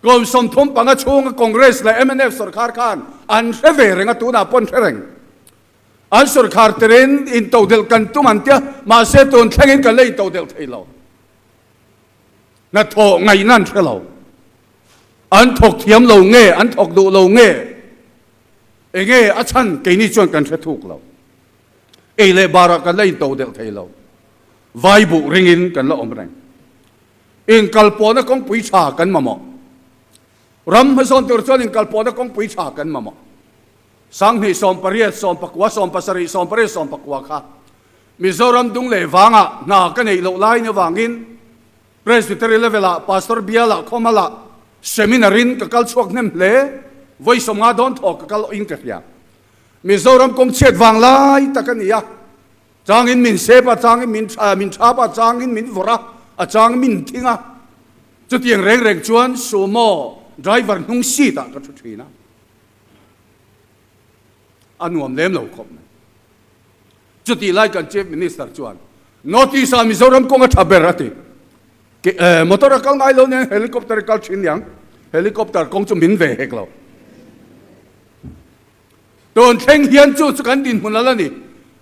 Kum 35 chhunga Congress leh mnf sorkar khan an hre ve reng a, tunah pawh an hre reng. An sorkar terin intodelh kan tum an tia, mahse tun thlengin kan la intodelh thei lo. Hnathawh ngaihna an hre lo. An thawk thiam lo nge, an thawk duh lo nge, enge a chhan keini chuan kan hre thuk lo. Ei leh barah kan la intodelh thei lo. Vai buh ringin kan la awm reng. Inkalpawhna kawngpui tha kan mamawh. Ram hmasawn tur chuan inkalpawhna kawngpui tha kan mamawh. Sanghnih 18, 19, 17, 18, 19 kha Mizoram dung leh vangah hna ka neih loh lain avangin Presbytery level-ah Pastor Biala Khawmala Seminar-in ka kal chhuak hnem hle. Vawi 50 dawn thawk ka kal awhin ka hria. Mizoram kawng chhiat vang lai tak a ni a. Changin min sep a, changin min min thap a, changin min vawrh a, a changin min thing a. Chutiang reng reng chuan Sumo driver hnung seat ah ka thu thin a. A nuam lem lo khawp mai. Chutih lai kan Chief Minister chuan North East ah Mizoram kawng a tha ber a ti. Motor a kal ngai lo nen helicopter a kal thin niang. Helicopter kawng chu min ve hek lo. Tun thleng hian chu chu kan dinhmun a la ni.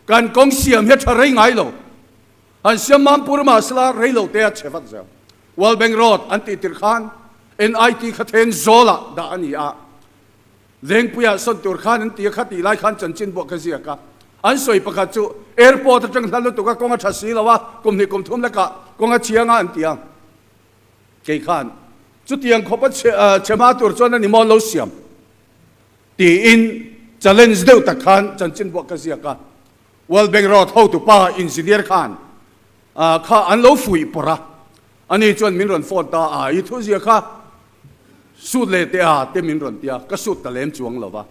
Kan kawng siam hi a tha rei ngai lo. Han siam mam pur mahsela rei lo te a chhe vat zel. World Bank Road an tih tirh khan NIT kha then zawlah dah a ni a. Vengpuiah sawn tur khan an ti a, kha tih lai khan chanchin buah ka ziak a. An sawi pakhat chu airport atang hla lutuk a kawng a tha si lo a, kum hnih kum thum lekah kawng a chiang a an ti a. Kei khan chutiang khawpa chhe hma tur chuan a ni maw lo siam. Tiin challenge deuh tak khan chanchin buah ka ziak a, World Bank Road hotupa engineer khan kha an lo fuih pawrh a, ani chuan min rawn phone ta a, i thu zia kha sut leh teh a te min rawn ti a, ka sut ta lem chuang lo va.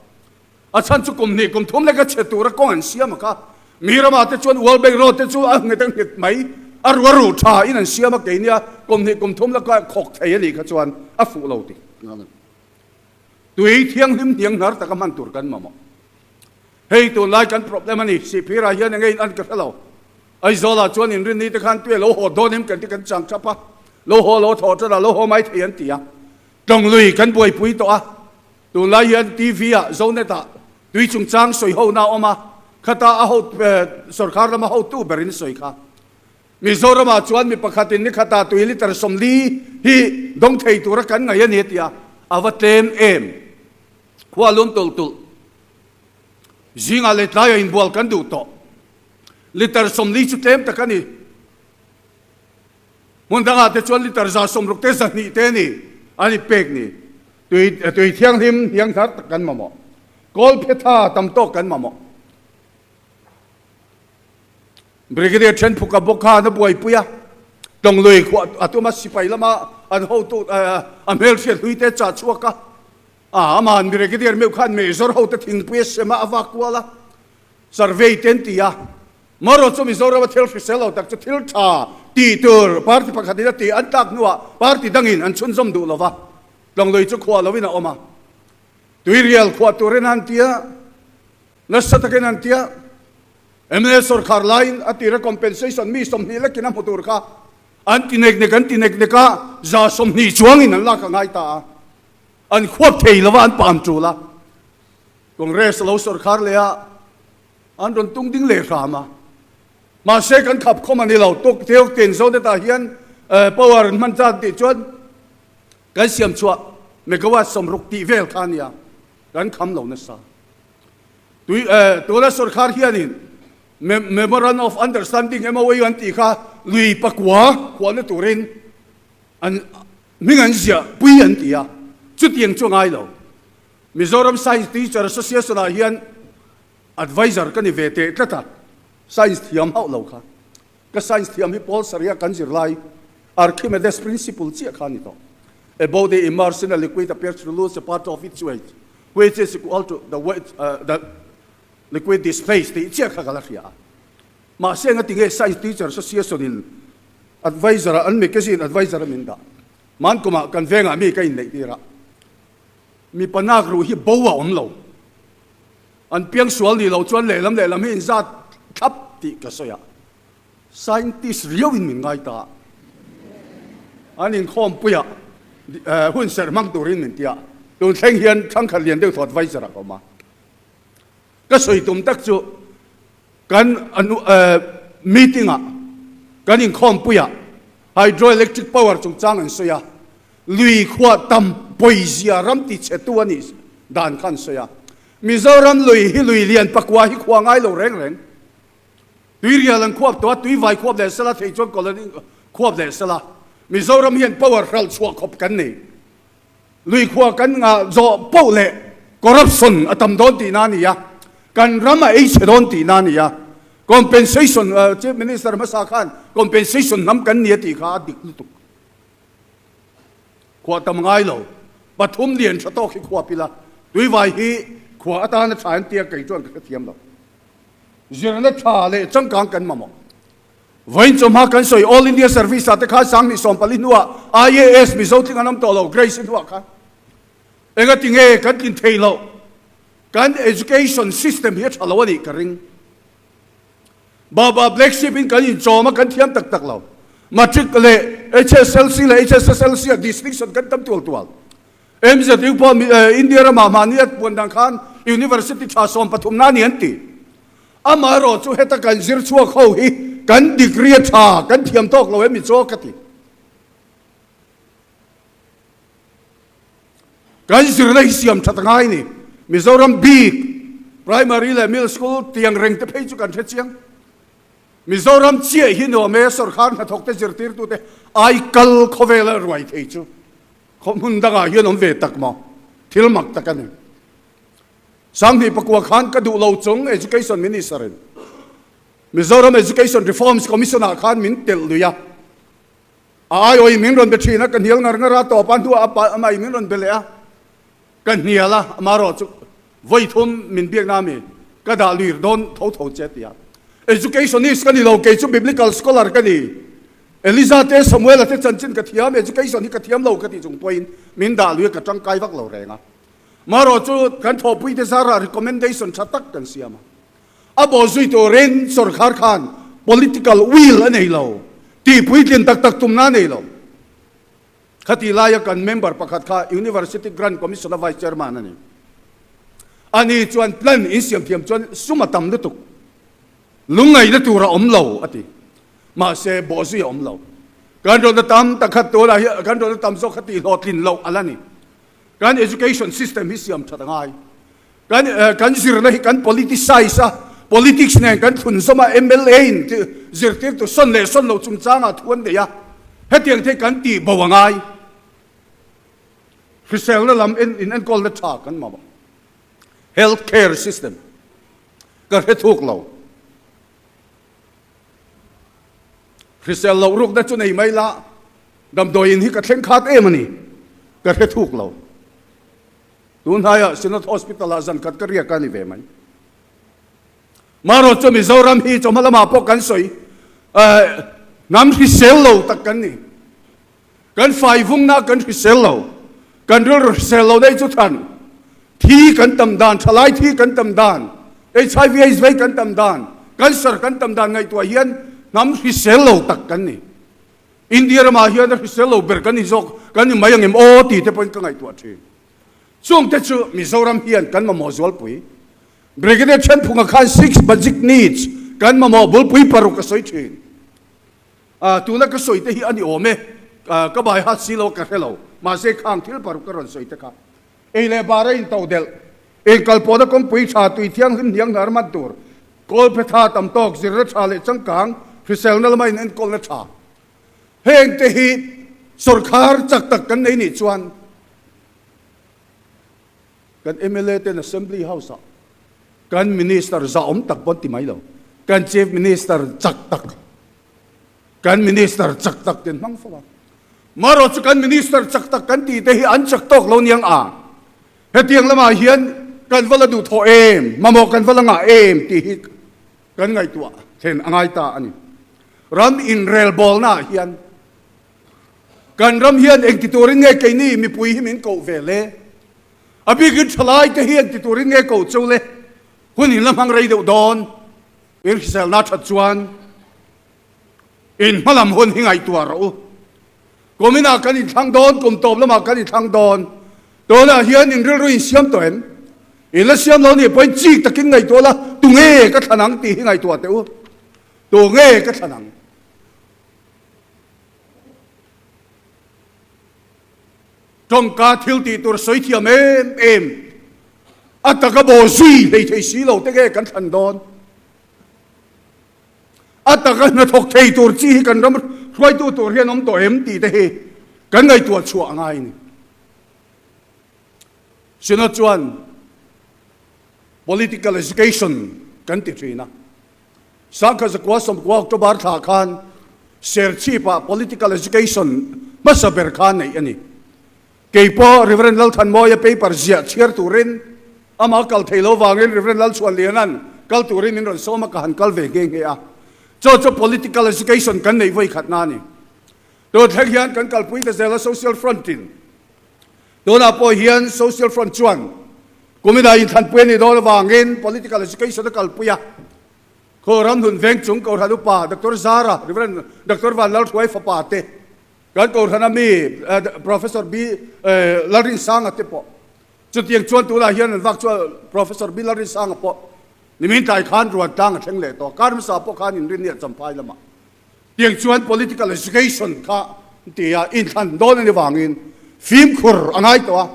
A chhan chu kum hnih kum thum leka chhe tura kawng an siam a kha, mi ramah te chuan World Bank Road te chu a nghet a nghet mai, a ru a ru tha in an siam a, keinia kum hnih kum thum leka khawk thei a nih kha chuan a fuh lo ti. Tui thianghlim hniang hnar taka hman tur kan mamawh. Hei tunlai kan problem a ni, Sihphirah hian enge in an ka hre lo. Aizawlah chuan inrinni te khan tui a lo haw dawn em kan ti kan chang thap a, lo haw lo thaw tan a lo haw mai thei an ti a. Tlawng kan buaipui tawh a, tunlai hian TV ah Zonet ah tui chungchang sawi ho na a awm a, khata a ho sorkar lama hotu berin sawi kha. Mizoramah chuan mi pakhatin ni khatah tui litre 40 hi dawng thei tura kan ngaih a ni a ti a, a va tlem em? Khua lum tulh tulh. Zingah leh tlaiah inbual kan duh tawh. Litre 40 chu tlem tak a ni. Hmun dangah te chuan litre 160 te 200 te a ni an inpek ni. Tui tui thianghlim hniang thar tak kan mamawh. Kawlphetha tam tawk kan mamawh. Brigadier Thenphuka bawk khan a buaipui a, Tlawng lui khuah a tum a, sipai lama an hotu a hmelhriat hlui te chah chhuak a, a amahan Brigadier meuh khan Major hote thingpui a sem a, a vak kual a, survey te an ti a. Marawh chu Mizoram a thil hrisel lo tak chu thil tha tih tur party pakhatin a tih an tlak hnuah party dangin an chhunzawm duh lo va, Tlawng lui chu khuah loin a awm a, tuirial khuah turin an ti a, nasa takin an ti a. Mla sorkar laiin a tira compensation mi 20 lekin a hmu tur kha an ti nek nek an ti nek nek a, 120 chuangin an lak a ngai ta a, an khuap thei lova an pam tul a. Congress a lo sorkar leh a, an rawn tung ding leh hram a. Mahse kan khap khawm a ni lo, tuk teu tin zo te tah hian power an hman chan tih chuan kan siam chhuah megawatt 60 tih vel kha a nia, kan kham lo nasa. Tui tuna sorkar hianin Memorandum of Understanding, MOU, an tih kha lui pakua khuahna turin an hming an ziah pui an ti a, chutiang chu a ngai lo. Mizoram Science Teacher Association ah hian advisor ka ni ve teh tlat a, science thiam hauh lo kha. Ka science thiam hi Paul Saria kan zir lai Archimedes principle chiah kha a ni tawh. A body immersed in a liquid appears to lose a part of its weight. Which is equal to the weight the liquid displaced tih chiah kha ka la hria a. Mahse enga tinge science teacher association in advisor ah an magazine advisor a min dah. Mankumah kan vengah mi ka inneih tir a. Mipa nak ruh hi bo a awm lo. An piang sual nih loh chuan lehlam lehlam hi inzat thlap tih ka sawi a. Scientist riau in min ngai ta a. An inkhawmpuiah. hun serh hmang turin min ti a, tun thleng hian thangkhat lian deuh thawt vai-zer a awm a. Ka sawi tum tak chu kan meeting-ah, kan inkhawmpuiah hydroelectric power chungchang an sawi a, lui khuah tam pawizia ram tichhetu a nih dan kha an sawi a. Mizoram lui hi lui lian pakua hi khua ngai lo reng reng. Tuirial an khuap tawh a, tuivai khuap leh sela thei chuan colony khuap leh sela. Mizoram hian power hralh chhuah khawp kan nei. Lui khua kan ngah zawh poh leh corruption a tam dawn tihna a ni a, kan ram a ei chhe dawn tihna a ni a. Compensation, Chief Minister hmasa khan compensation hnam kan ni a tih kha a dik lutuk. Khua tam ngai lo, pathum lian tha tawk hi khuap ila, tuivai hi khua atana tha an tia kei chuan ka hrethiam lo. Zirna tha leh changkang kan mamawh. Vawiin chawhma kan sawi All India Service ah te khan 2040 hnuah IAS Mizo tling an awm tawh lo, Grace hnuah khan engati nge kan tlin thei loh? Kan education system hi a tha lo a nih ka ring. Baba Black Sheep in kan inchawm a, kan thiam tak tak lo. Matric leh HSLC leh HSSLC ah distinction kan tam tual tual. MZU pawh India ramah mahni a puan dan khan University tha 13 na a ni an ti. Amaherawh chu heta kan zir chhuak ho hi kan degree a tha, kan thiam tawk lo em i chaw ka ti. Kan zirna hi siam that a ngai ni. Mizoram bik primary leh middle school tiang reng te phei chu kan hre chiang. Mizoram chiah hi nuam e, sorkar hnathawk te zirtirtute aikal khawvela ruai thei chu khaw hmun dangah hian awm ve tak maw? Thil mak tak a ni. 2009 khan ka duh lo chung Education Minister in Mizoram Education Reforms Commission ah khan min telh lui a. A aiawhin min rawn be thin a, ka hnial ngar ngar a, tawp a hnuah a pa amah in min rawn be leh a, ka hnial a, amaherawh chu vawi thum min biakna ami ka dah luir dawn tho tho che a ti a. Educationist ka ni lo, kei chu Biblical scholar ka ni. Eliza te Samuela te chanchin ka thiam, education hi ka thiam lo ka tih chung pawhin min dah lui a, ka tangkai vak lo reng a. Marawh chu kan thawhpuite zarah recommendation tha tak kan siam a. A bawh zui turin sorkar khan political will a nei lo, tihpuitlin tak tak tumna a nei lo. Khatih laia kan member pakhat kha University Grant Commission-a Vice Chairman a ni. Ani chuan plan insiam thiam chuan sum a tam lutuk, lungngaihna tur a awm lo a ti. Mahse bawhzui a awm lo. Kan rawtna tam tak khat tunah hian kan rawtna tam zawk kha tihhlawhtlin loh a la ni. Kan education system hi siam that a ngai. Kan kan zirna hi kan politicize a, politics nen kan thlun zawm a, mla in zirtirtu sawn leh sawn loh chungchangah thu an nei a, hetiang te hi kan tih bo a ngai. Hriselna lam en in enkawlna tha kan mamawh. Health care system ka hre thuk lo. Hrisel loh rukna chu nei mai la, damdawiin hi ka thleng khat em a ni, ka hre thuk lo. Tun hnaiah Synod Hospital-ah zan khat ka riak a ni ve mai. Marawh chu Mizoram hi chawhma lamah pawh kan sawi, hnam hrisel lo tak kan ni. Kan fai vungna kan hrisel lo, kan rilru hrisel lo daih chu than, thi kan tam dan, thalai thi kan tam dan, HIV AIDS vei kan tam dan, cancer kan tam dan ngaihtuah hian hnam hrisel lo tak kan ni. India ramah hian a hrisel lo ber kan ni zawk, kan ni mai ang em aw tih te pawhin ka ngaihtuah thin. Chungte chu Mizoram hian kan mamawh zualpui. Brigadier Thenphunga khan six basic needs kan mamawh bulpui paruk a sawi thin. Tuna ka sawi te hi a ni awm e, ka bai hat si lo ka hre lo, mahse khang thil paruk ka rawn sawi te kha ei leh bar a into delh, inkal pawhna kawngpui tha, tui thianghlim hniang hnar man tur, kawlphe tha tam tawk, zirna tha leh changkang, hriselna lama in enkawlna tha. Heng te hi sawrkhar chak tak kan nei nih chuan kan mla ten Assembly House ah kan Minister zahawm tak pawn ti mai lo, kan Chief Minister chak tak, kan Minister chak tak ten hmang fo a. Marawh chu kan Minister chak tak kan tih te hi an chak tawk lo niang a. Hetiang lamah hian kan va la duh thawh em, mamawh kan va la ngah em tih hi kan ngaihtuah thlen a ngai ta a ni. Ram inrelbawlnaah hian kan ram hian engti turin nge keini mipui hi min koh ve le? A bikin thalai te hi engti turin nge koh cheu le? Hun in la hmang rei deuh dawn. In hriselna that chuan in hmalam hun hi ngaihtuah rawh u. Kuminah kan inthlang dawn, kum tawp lamah kan inthlang dawn. Tunah hian in rilru in siam tawh em? In la siam lo nih pawhin chik takin ngaihtuah la, tunge ka thlan ang tih hi ngaihtuah teh u. Tunge ka thlan ang? Tawngka thil tih tur sawi thiam em em, a taka baw zui hlei thei si lo te nge kan thlan dawn? A taka hnathawk thei tur chi hi kan ram hruaitu tur hian awm tawh em tih te hi kan ngaihtuah chhuah a ngai a ni. Synod chuan Political Education kan ti thin a. Sangkhat zakua sawmkua October thla khan Serchhip-ah Political Education hmasa ber kha neih a ni. Kei pawh Rev. Lalthanmawia paper ziah chhiar turin amah kal thei lo vangin Rev. Lalchhuanliana'n kal turin min rawn sawm a, ka han kal ve nghe nghe a. Chaw chu Political Education kan neih vawi khatna a ni. Tun thleng hian kan kalpui ta zel a Social Front-in. Tunah pawh hian Social Front chuan kuminah inthlanpui a nih dawn avangin Political Education a kalpui a. Khaw Ramhlun Veng chung Kohhran Upa Doctor Zara, Rev. Doctor Vanlalhruai fapa te, Kan Kohhrana mi Professor B Lalrinsanga te pawh chutiang chuan tunah hian an vak chuan Professor B Lalrinsanga pawh nimin tlai khan ruan tlang a thleng leh tawh. Kar hmasa pawh khan inrinni a champhai lamah tiang chuan political education kha tia inthlan dawn a ni vangin fimkhur a ngai tawh a,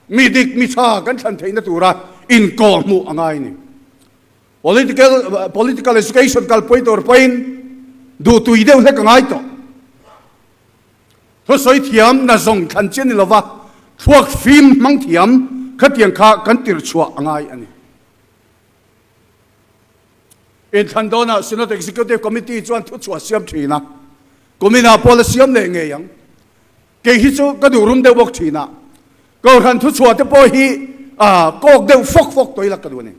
mi dik mi tha kan thlan theihna tura inkawhhmuh a ngai a ni. Political political education kalpui tur pawhin duhtui deuh hlek a ngai tawh. Thusawi thiam na zawng thlan chi a ni lova, thluak fim hmang thiam khatiang kha kan tirh chhuah a ngai a ni. Inthlan dawnah Synod Executive Committee chuan thuchhuah siam thin a, kuminah pawh la siam leh ngei ang. Kei hi chu ka duh rum deuh bawk thin a, Kohhran thuchhuah te pawh hi kawk deuh fawk fawk tawh ila ka duh a ni.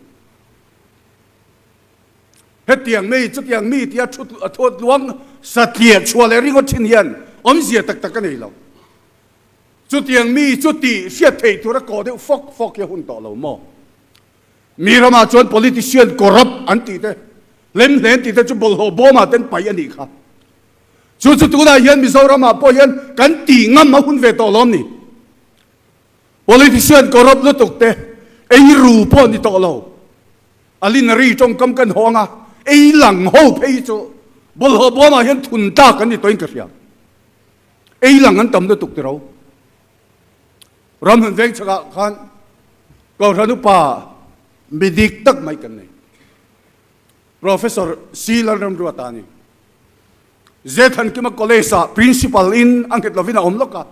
Hetiang mi, chutiang mi tia thu thuat luang satliah chhuah leh ringawt thin hian awmzia tak tak a nei lo. Chutiang mi chu tih hriat theih tura kawh deuh fawk fawk hi a hun tawh lo maw? Mi ramah chuan politician corrupt an tih te, hlemhlen tih te chu bawlhhlawh bawmah ten paih a nih kha. Chu chu tunah hian Mizoramah pawh hian kan tih ngam a hun ve tawh lawm ni? Politician corrupt lutuk te ei ru pawh ni tawh lo. A linari tawngkam kan hawng a, ei lang ho phei hi chu bawlhhlawh bawmah hian thun tlak an ni tawhin ka hria. Ei lang an tam lutuk tiro. Ramhlun veng chhakah khan Kohhran upa mi dik tak mai kan nei. Professor C. Lalramruata a ni. Zethankima College-ah Principal in a nghet lovin a awm lawk a.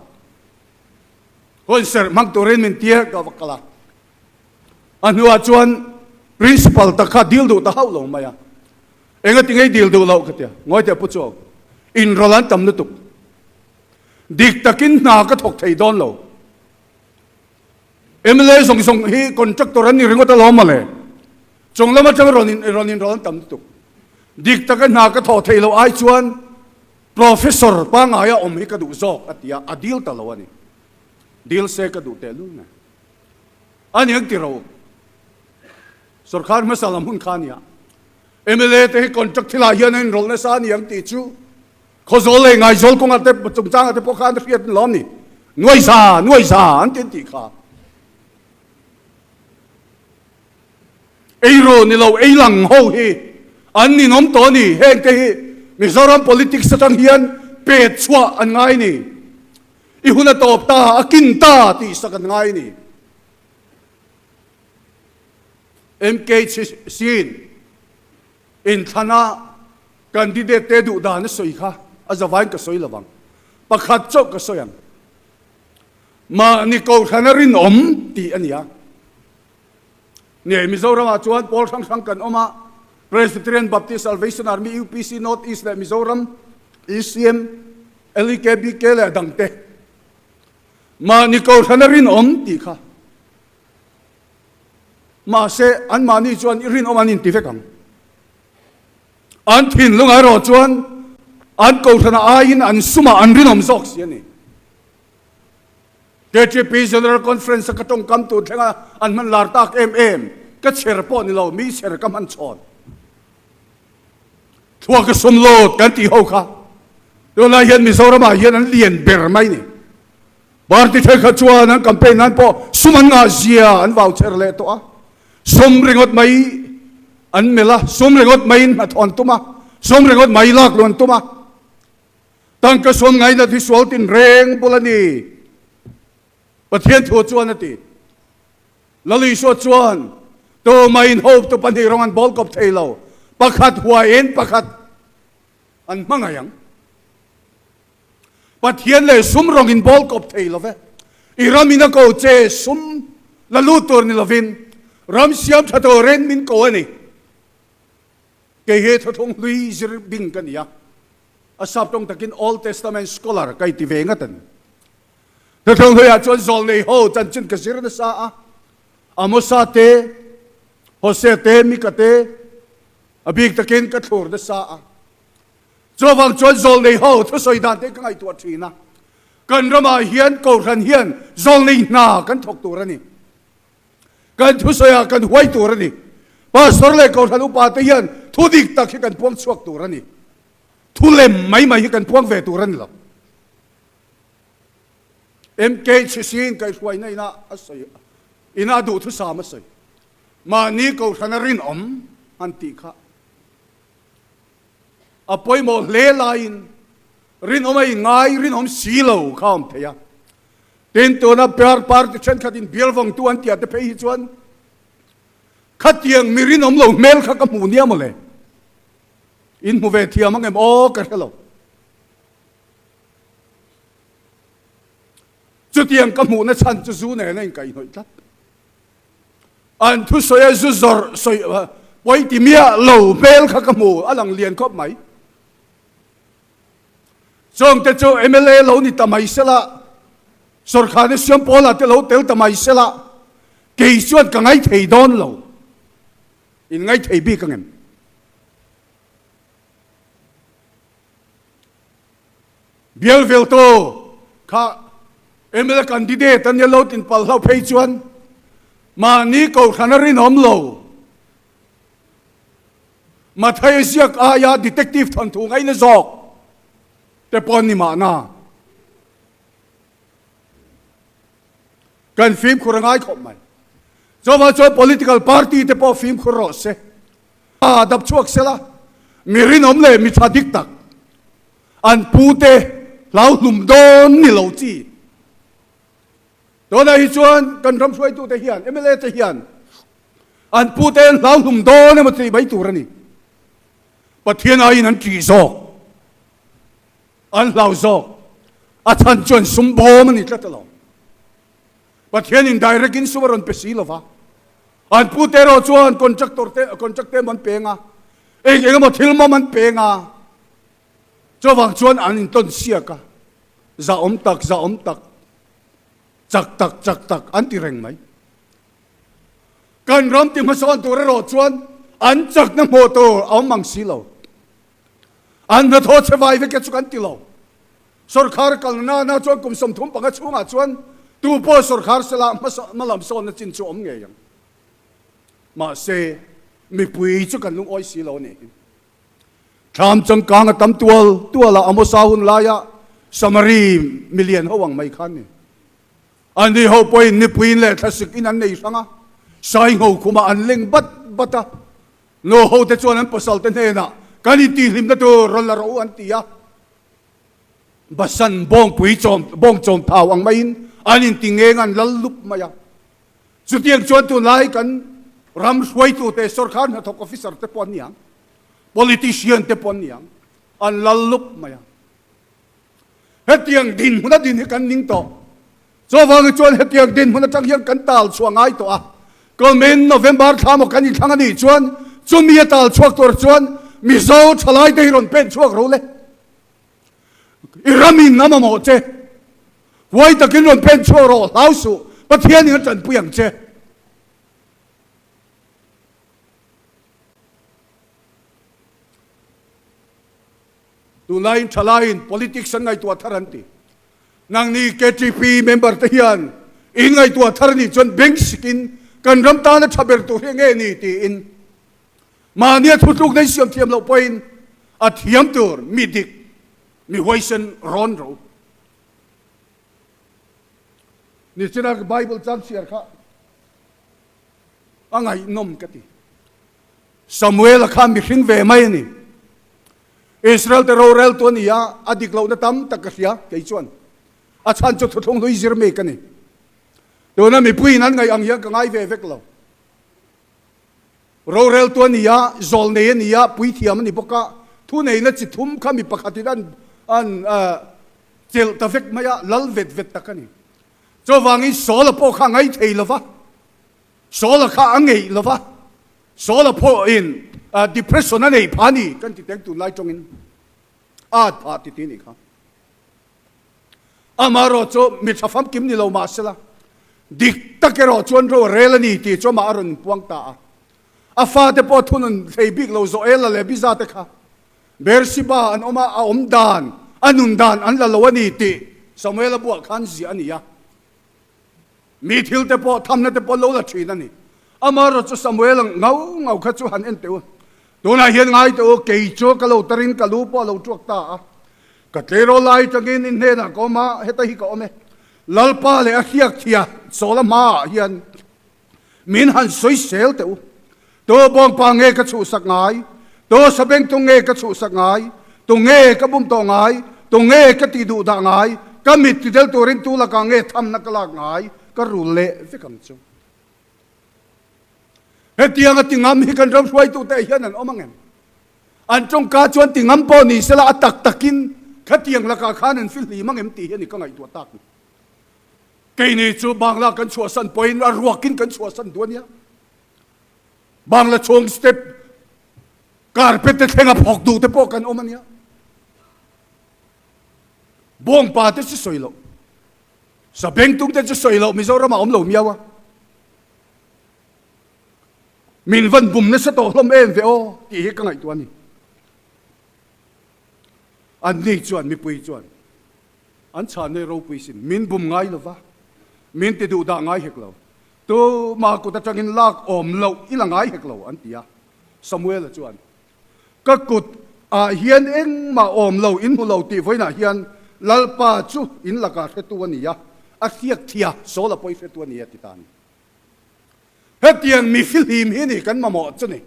Hun serh hmang turin min tir ka va kal a. A hnuah chuan Principal tak kha dil duh ta hauh lo mai a. Engati ngei dil duh loh ka tia. Ngawi teh Pu Chuau, inrawlh an tam lutuk. Dik takin hna ka thawk thei dawn lo. Mla zawng zawng hi contractor an ni ringawt alawm mawle. Chung lam atang rawn in rawn inrawlh an tam lutuk. Dik taka hna ka thawh theih loh ai chuan Professor pangaia awm hi ka duh zawk a ti a, a dil ta lo a ni. Dil se ka duh tehlul nge. A ni ang ti ro. Sorkar hmasa lam hun kha a nia. Mla te hi contract thilah hian an inrawlh nasa a ni ang tih chu Khawzawl leh Ngaizawl kawngah te chungchangah te pawh khan a hriat lawm ni. Nuaiza, nuaiza an ti an tih kha. Eiru ni lo, ei lang ho hi an ninawm tawh a ni. Heng te hi Mizoram politics atang hian pet chhuah an ngai ni. I hun a tawp ta, a kin ta tih sak an ngai ni. MKC-in inthlana candidate te duh dan a sawi kha a zavain ka sawi lovang. Pakhat chauh ka sawi ang. Mahni Kohhrana rinawm tih a ni a. Nge Mizoramah chuan pawl hrang hrang kan awm a, Presbyterian, Baptist, Salvation Army, UPC, North East leh Mizoram, ECM, LEKBK leh a dangte. Mahni Kohhrana rinawm tih kha. Mahse, anmahni chuan i rinawm an inti vek ang. An thinlungah erawh chuan an Kohhrana aiin an sumah an rinawm zawk si a ni. KTP General Conference a ka tawngkam tur thlenga an hman lar tak em em, ka chher pawh ni lo, mi chher ka hman chhawn. Thluak ka sum lut kan tih ho kha. Tunlai hian Mizoramah hian an lian ber mai ni. Party thenkhat chuan an campaign nan pawh sum an ngah zia an vau cher leh tawh a. Sum ringawt mai an melh a, sum ringawt maiin hnathawh an tum a, sum ringawt mai lak luh an tum a. Tangka sum ngainat hi sual tinreng bul a ni, Pathian thu chuan a ti. Lal Isua chuan, Tumah in hope tu pahnih rawng an bawl kawp thei lo, pakhat huaiin pakhat an hmangaih ang. Pathian leh sum rawng in bawl kawp thei lo ve. I ram in a ko che sum la lut tur ni lovin ram siam tha turin min ko a ni. Kei hi thuthlung hlui zir bing ka ni a, a sap tawng takin Old Testament scholar ka inti ve ngat a ni. Thuthlung hluiah chuan zawlnei ho chanchin ka zir nasa a, Amosa te, Hosea te, Mika te, a bik takin ka thlur nasa a. Chuvang chuan zawlnei ho thusawi dan te ka ngaihtuah thin a, kan ramah hian Kohhran hian zawlnei hna kan thawk tur a ni. Kan thusawiah kan huai tur a ni. Pastor leh Kohhran upa te hian thu dik tak hi kan puang chhuak tur a ni. Thu lem mai mai hi kan puang ve tur a ni lo. MKHC in kaihhruaina ina a sawi ina a duh thusam a sawi. Mahni Kohhrana rinawm an tih kha. A pawimawh hle laiin rinawm a inngai rinawm si lo kha a awm thei a. Tin, tuna Pear Party thenkhatin bial vawngtu an tih ah te phei hi chuan khatiang mi rinawm lo hmel kha ka hmu nia mawle. In hmu ve thiam ang em aw ka hre lo. Chutiang ka hmuhna chhan chu zu nen a inkaihhnawih tlat. An thusawi a zu zawrh sawi pawi ti miah lo hmel kha ka hmu a lang lian khawp mai. Chawngte chu mla lo ni ta mai sela, sawrkharna siam pawlah te lo tel ta mai sela, kei chuan ka ngaithei dawn lo. In ngaithei bik ang em? Bial veltu kha mla candidate a nia lo tin palh hlauh phei chuan mahni kohhran a rinawm lo. Mathai a ziak aia detective thawnthu ngaina zawk te pawh an ni mahna. Kan fimkhur a ngai khawp mai. Chuvang chuan political party te pawh fimkhur rawh se. A dap chhuak sela, mi rinawm leh mi tha dik tak an pute hlau hlum dawn ni lo chi. Tunah hi chuan kan ram hruaitute hian, mla te hian an pute an hlau hlum dawn emaw tih mai tur a ni. Pathian aiin an ṭih zawk, an hlau zawk. A chhan chuan sum bawm a ni tlat alawm. Pathianin direct in sum a rawn pe si lo va, an pute erawh chuan contractor te contract te an peng a, eng eng emaw thil mawm an peng a, chuvang chuan an intawn siak a, zahawm tak zahawm tak, chak tak chak tak an ti reng mai. Kan ram ti hmasawn tur erawh chuan an chakna hmuh tur a awm mang si lo. An hnathawh chhe vai vek e chu kan ti lo. Sawrkhar kalna nana chuan kum 35 chhungah chuan tu pawh sawrkhar sela hma lam sawnna chin chu awm ngei ang. Mahse, mipui chu kan lungawi si lo a nih hi. Thlam changkang a tam tual tual a, Amosa hun laia Samari milian ho ang mai khan ni. Ani ho pawhin nipuiin leh thlasik in an nei hrang a, saingho khumah an leng bat bat a. Nu hote chuan an pasalte hnenah, Kan intihhlimna tur rawn la rawh u an ti a. Basan bawngpui chawm bawng chawm thau ang maiin an inti ngeng an lal lup mai a. Chutiang chuan tunlai kan ram hruaitute, sawrkar hnathawk officer te pawh an ni ang, politician te pawh an ni ang, an lal lup mai a. Hetiang dinhmun a din hi kan ning tawh. Chuvangin chuan hetiang dinhmun atang hian kan tal chhuah ngai tawh a. Kumin November thla maw kan inthlang a nih chuan chumi a tal chhuak tur chuan Mizo thalaite hi rawn pen chhuak ro le. I ramin a mamawh che. Huai takin rawn pen chhuak rawh, hlau suh, Pathianin a tanpui ang che. Tunlaiin thalaiin politics an ngaihtuah thar an ti. Nangni KTP member te hian in ngaihtuah thar anih chuan bank sikin kan ram tana tha ber tur hi nge ni tiin mahnia thutlukna in siam thiam loh pawhin a thiam tur mi dik. Mi huaisen rawn ro. Nichina Bible chang chhiar kha a ngaihnawm ka ti. Samuel-a kha mihring ve mai a ni. Israel te roreltu a ni a, a dik lohna tam tak ka hria kei chuan. A chhan chu thuthlung hlui zir mi ka ni. Tuna mipuiin an ngaih ang hian ka ngai ve vek lo. Roreltu a ni a, zawlnei a ni a, puithiam a ni bawk a, thuneihna chi thum kha mi pakhatin an an chelh ta vek mai a, lal vet vet tak a ni. Chuvangin Saula pawh kha a ngai thei lo va, Saula kha a ngeih lo va, Saula pawhin depression a nei phah a ni kan ti teng tunlai tawngin a at phah ti ti a nih kha. Amaherawh chu mi tha famkim ni lo mah sela, dik tak erawh chuan ro a rel a ni tih chu amah a rawn inpuang ta a. A fate pawh thunun thei bik lo Joela leh Biza te kha Beersheba an awm a, a awm dan, a nun dan an la lo a ni tih Samuela buah khan ziah a ni a. Mi thil te pawh thamna te pawh lo la thin a ni. Amaherawh chu Samuel ngau ngau kha chu han en teh u. Tunah hian ngai teh u, kei chu ka lo tarin ka lu pawh a lo tuak ta a. Ka tleirawl lai tangin in hnenah ka awm a, heta hi ka awm e. Lalpa leh a hriak thia Saula hmaah hian min han sawi sel teh u. Tu bawngpa nge ka chhuhsak ngai? Tu sabengtung nge ka chhuhsak ngai? Tu nge ka bum tawh ngai? Tu nge ka tih duh dah ngai? Ka mit ti del turin tu lakah nge thamna ka lak ngai? Ka rul leh vek ang chu. Hetianga ti ngam hi kan ram hruaitute hian an awm ang em? An tawngka chuan ti ngam pawh ni sela a tak takin khatiang lakah khan an fihlim ang em tih hi a ni ka ngaihtuah tak ni. Keini chu Bangla kan chhuahsan pawhin a ruakin kan chhuahsan duh a nia. Bangla chhung step carpet te thleng a phawk duh te pawh kan awm a nia. Bawngpa te chu sawi loh. Sabengtung te chu sawi loh Mizoram ah awm lo miau a. Min van bum nasa tawh hlawm em ve aw tih hi ka ngaihtuah a ni. Anni chuan mipui chuan an chhanna ropui sin min bum ngai lova, min ti duh dah ngai hek lo. Tuma kut atangin lak awm loh i la ngai hek lo an ti a. Samuela chuan, Ka kut ah hian engmah awm lo in hmu lo tih vawiinah hian Lalpa chu in lakah hretu a ni a, a hriak thia Saula pawh i hretu a ni a ti ta a ni. Hetiang mi fihlim hi ni kan mamawh chu ni.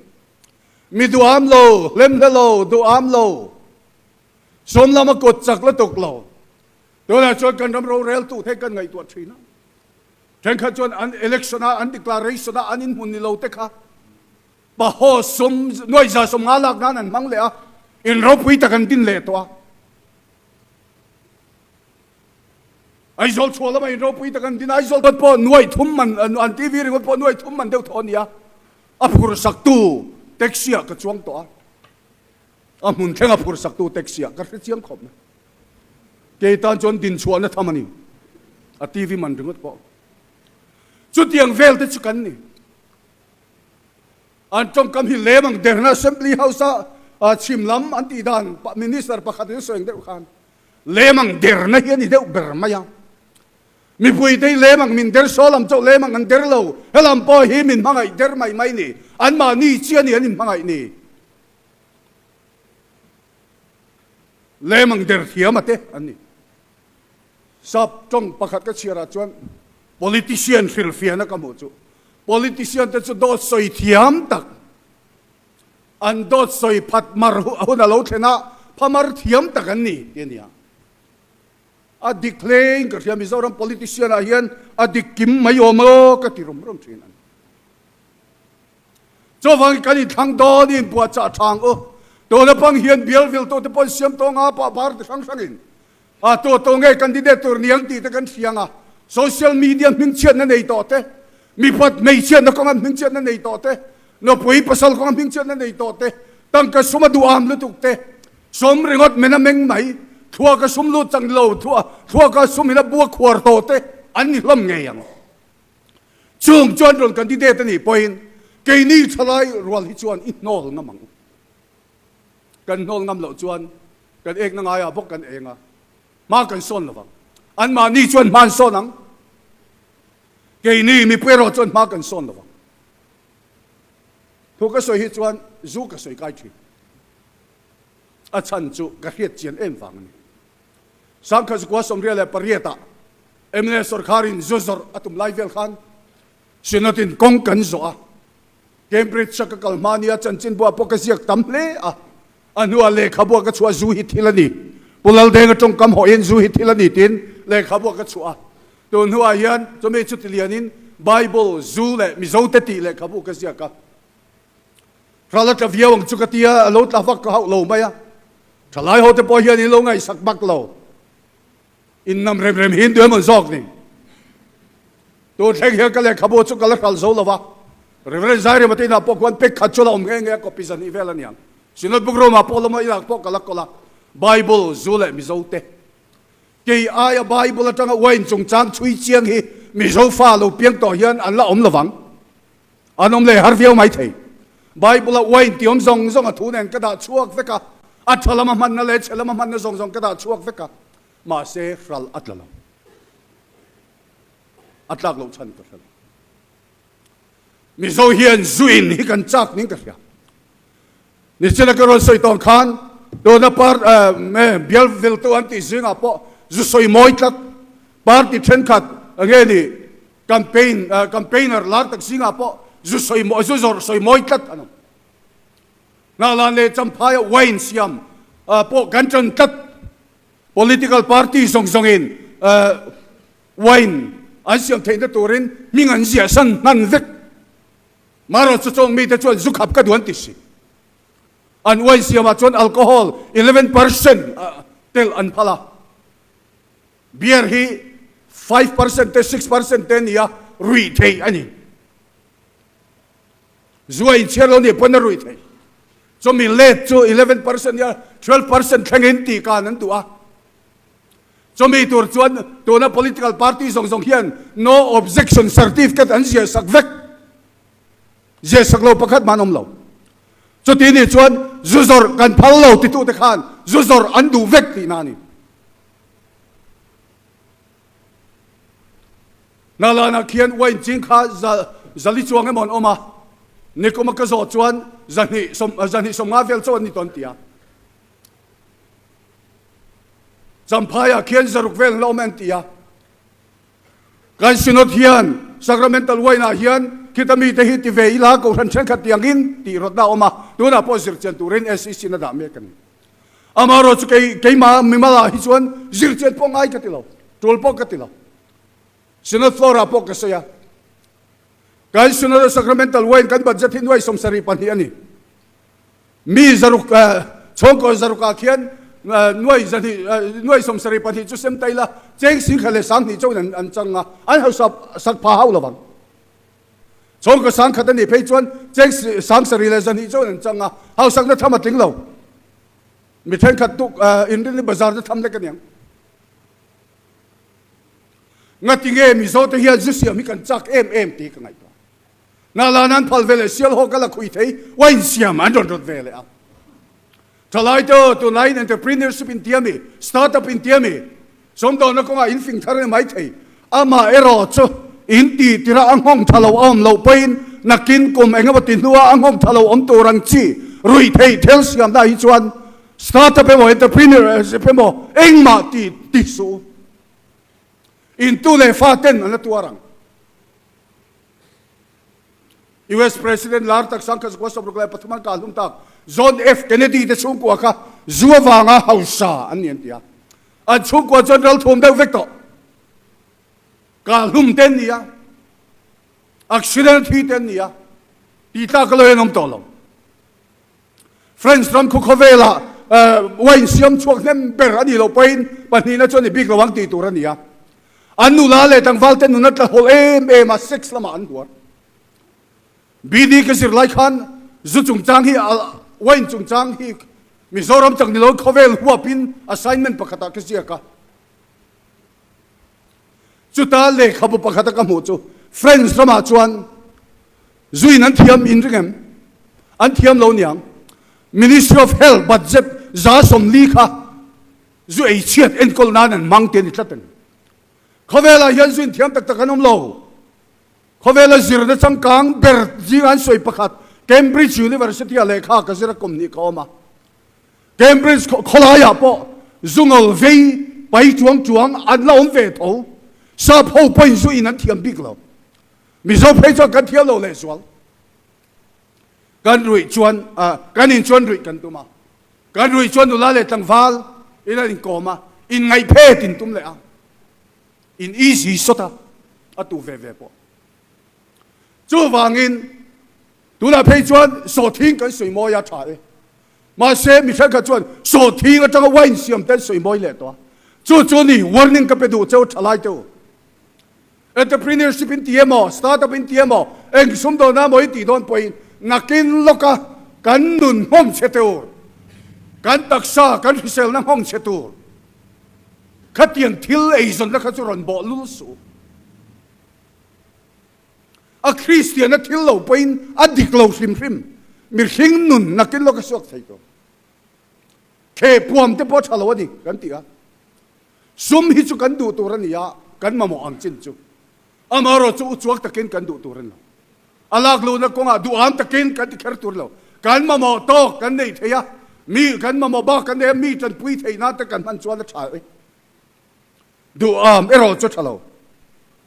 Mi duham lo, hlemhle lo, duham lo, sawm lama kut chak lutuk lo. Tunah chuan kan ram roreltu te kan ngaihtuah thin a. Thenkhat chuan an election a, an declaration a, an inhmun ni lo te kha pahaw sum nuai za 50 lak nan an hmang leh a, in ropui tak an din leh tawh a. Aizawl chhuah lama in ropui tak an din a, Aizawl pawh nuai thum man, an TV ringawt pawh nuai thum man deuh tawh a ni a, a phur saktu taxi ah ka chuang tawh a, a hmun thleng a phur saktu taxi ah ka hre chiang khawp mai. Kei tan chuan din chhuahna tham a ni, a TV man ringawt pawh. Chutiang vel te chu kan ni. An tawngkam hi lem ang derna Assembly House a chhim lam an tih dan Minister pakhat in a sawi ang deuh khan lem ang derna hi a ni deuh ber mai a. Mipui te hi lem ang min der saw lam chauh lem ang an der lo, helam pawh hi min hmangaih der mai mai ni, anmahni chi a ni an inhmangaih ni. Lem ang der thiam a te an ni. Sap tawng pakhat ka chhiar ah chuan politician hrilhfiahna ka hmuh chu politician te chu dawt sawi thiam tak an dawt sawi phat mar hun a lo thlen a phamar thiam tak an ni tih a ni a. A dik hlein ka hria Mizoram politician ah hian a dik kim mai awm aw ka ti rum rum thin a ni. Chuvangin kan inthlang dawn i inpuahchah tha ang u. Tuna pang hian bial viltu te pawh an siam tawh nga pah party hrang hrangin a tu tu nge candidate tur niang tih te kan hria ang a. Social media hmingchhiatna nei tawh te, mipat hmeichhiatna kawnga hmingchhiatna nei tawh te, nupui pasal kawnga hmingchhiatna nei tawh te, tangka sum a duham lutuk te, sum ringawt men a meng mai, thluaka sum lut chang lo, thluaka sum in a bua khuar tawh te an ni hlawm ngei ang. Chung chuan rawn candidate a nih pawhin keini thalai rual hi chuan i hnawl ngam ang u. Kan hnawl ngam loh chuan kan ekna ngaiah bawk kan eng a, hma kan sawn lo vang. Anmahni chuan hma an sawn ang. Keini mipui erawh chuan hma kan sawn lo vang. Thu ka sawi hi chuan zu ka sawi kai thin. A chhan chu ka hriat chian em vang a ni. 1998 ah mla sorkharin zu zawrh a tum lai vel khan Synod-in kawng kan zawh a, Cambridge-a ka kal hma nia chanchinbua pawh ka ziak tam hle a, a hnuah lehkhabua ka chhuah zu hi thil a ni. Pu Laldenga tawngkam hawhin zu hi thil a ni tiin lehkhabua ka chhuah a. Tun hnuah hian chumi chuti lianin Bible, zu leh Mizote tih lehkhabu ka ziak a. Ral a tla viau ang chu ka tia, a lo tla vak ka hauh lo mai a. Thalai hote pawh hian in lo ngaihsak bak lo. Innam rem rem hi in duh emaw zawk ni? Tun thleng hian ka lehkhabu chu ka la hral zo lo va, Reverend Zairema te inah pawh khuan pek khat chu la awm nghe nghe a, copy zahnih vel a niang. Synod Book Room ah pawh lama inah pawh ka la kawl a, Bible, Zu leh Mizo te. Kei aia Bible atanga wine chungchang chhui chiang hi Mizo fa lo piang tawh hian an la awm lo vang. An awm leh har viau mai thei. Bible-a wine tih awm zawng zawng a thu nen ka dah chhuak vek a, a tha lama hmanna leh chhe lama hmanna zawng zawng ka dah chhuak vek a, mahse hral a tla lo. A tlak loh chhan ka hre lo. Mizo hian zu in hi kan chak ning ka hria. Nichina ka rawn sawi tawng khan tuna par bial viltu an tih zingah pawh zu sawi mawi tlat party thenkhat nge ni Campaign campaigner lar tak zingah pawh zu sawi mawi zu zawrh sawi mawi tlat an awm. Hnahlan leh Champhaia wine siam pawh kan tan tlat. Political party zawng zawngin wine an siam theihna turin hming an ziah san hnan vek. Marawh chu chawng mite chuan zu khap ka duh an ti si. An wine siamah chuan alcohol 11% tel an phal a. Beer hi 5% te 6% te nia ruih theih a ni. Zu a inchhiar lo nih pawn a ruih theih. Chawmi let chu 11% nia 12% thlengin tih kan an duh a. Chawmi tur chuan tuna political party zawng zawng hian no objection certificate an ziah sak vek. Ziah sak lo pakhat mah an awm lo. Chuti nih chuan zu zawrh kan phal lo titute khan zu zawrh an duh vek tihna a ni. Nalana khian wine ching kha zali chuang emaw an awm a, nikuma ka zawh chuan zahnih 30 vel chauh an ni tawn tia. Champhaiah khian zaruk vel an la awm e an ti a. Kan Synod hian Sacramental wine ah hian khita mite hi ti ve ila Kohhran thenkhat tiangin tih rawtna a awm a, tunah pawh zirchian turin SEC in a dah mek a ni. Amaherawh chu kei keimah mimal ah hi chuan zirchian pawh ngai ka ti lo, tul pawh ka ti lo. Synod floor ah pawh ka sawi a. Kan Synod Sacramental wine kan budget hi nuai 72 a ni. Mi zaruk chhawngkaw zaruk ah khian nuai zahnih nuai 72 chu sem ta ila cheng singkhat leh 2000 chauhin an an chang a, an hausa sak pha hauh lovang. Chhawngkaw 1000 a nih phei chuan cheng 700 leh 200 chauhin an chang a, hausakna tham a tling lo. Mi thenkhat tuk inrinni bazar te tham lek a niang. Ngati nge Mizo te hian zu siam hi kan chak em em tih ka ngaihtuah. Nala nan phal ve leh sial haw ka la khui thei, wine siam an rawn rawt ve leh a. Thalai te aw, tunlaiin entrepreneurship in tia mi, startup in tia mi, sawmdawlna kawngah in fing thar em mai thei. Amah erawh chu in tih tirah a nghawng tha lo a awm loh pawhin nakin kum eng emaw ti hnua a nghawng tha lo awm tur ang chi ruih theih thil siamna hi chuan startup emaw entrepreneurship emaw engmah tih ti suh. In tu leh fa ten an la tuar ang. US President lar tak 1963 an kah hlum tak John F. Kennedy te chhungkua kha zu avanga hausa an ni an ti a. An chhungkua chuan ral thum deuh vek tawh. Kah hlum te an ni a. Accident thi te an ni a. Tih tlak ka lo en awm tawh lo. French ram khu khawvelah wine siam chhuak hnem ber a nih loh pawhin pahnihna chu a ni bik lo ang tih tur a ni a. An nula leh tlangval te nuna tla hawl em em a, sex lamah an huar. BD ka zir lai khan zu chungchang hi wine chungchang hi Mizoram chak ni lo khawvel huapin assignment pakhatah ka ziak a. Chuta lehkhabu pakhata ka hmuh chu French ramah chuan zuin an thiam in ring em? An thiam lo niang. Ministry of Health budget 40% kha zu ei chhiat enkawl nan an hmang tih a ni tlat a ni. Khawvelah hian zuin thiam tak tak an awm lo. Khawvela zirna changkang ber zinga an sawi pakhat Cambridge University-ah lehkha ka zir a kum hnih ka awm a. Cambridge khawlaiah pawh zu ngawl vei pai chuang chuang an la awm ve tho. Sap ho pawhin zu in an thiam bik lo. Mizo phei chuan kan thiam lo lehzual. Kan ruih chuan, kan in chuan ruih kan tum a. Kan ruih chuan nula leh tlangval in an inkawm a, inngaih phet in tum leh a. In easy sawt a, a tu ve ve pawh. Chuvangin tunah phei chuan sawhthing kan sawi mawi a tha e. Mahse mi thenkhat chuan sawhthing atanga wine siam te an sawi mawi leh tawh a. Chu chu ni warning ka pe duh cheu thalai te u. Entrepreneurship in ti emaw, startup in ti emaw, eng sumdawn emaw in tih dawn pawhin nakin lawka kan nun nghawng chhe tur, kan taksa, kan hriselna nghawng chhe tur khatiang thil eizawnna kha chu rawn bawh lul suh. A Kristianna thil lo pawhin a dik lo hrim hrim, mihring nun nakin lawka suak thei tur. Theh puam te pawh a tha lo a ni kan ti a. Sum hi chu kan duh tur a ni a, kan mamawh ang chin chu. Amaherawh chu uchuak takin kan duh tur a ni lo. A lak luhna kawngah duham takin kan ti kher tur lo. Kan mamawh tawk kan neih theih a, mi kan mamawh bak kan nei a, mi tanpui theih nan te kan hman chuan a tha e. Duham erawh chu tha lo.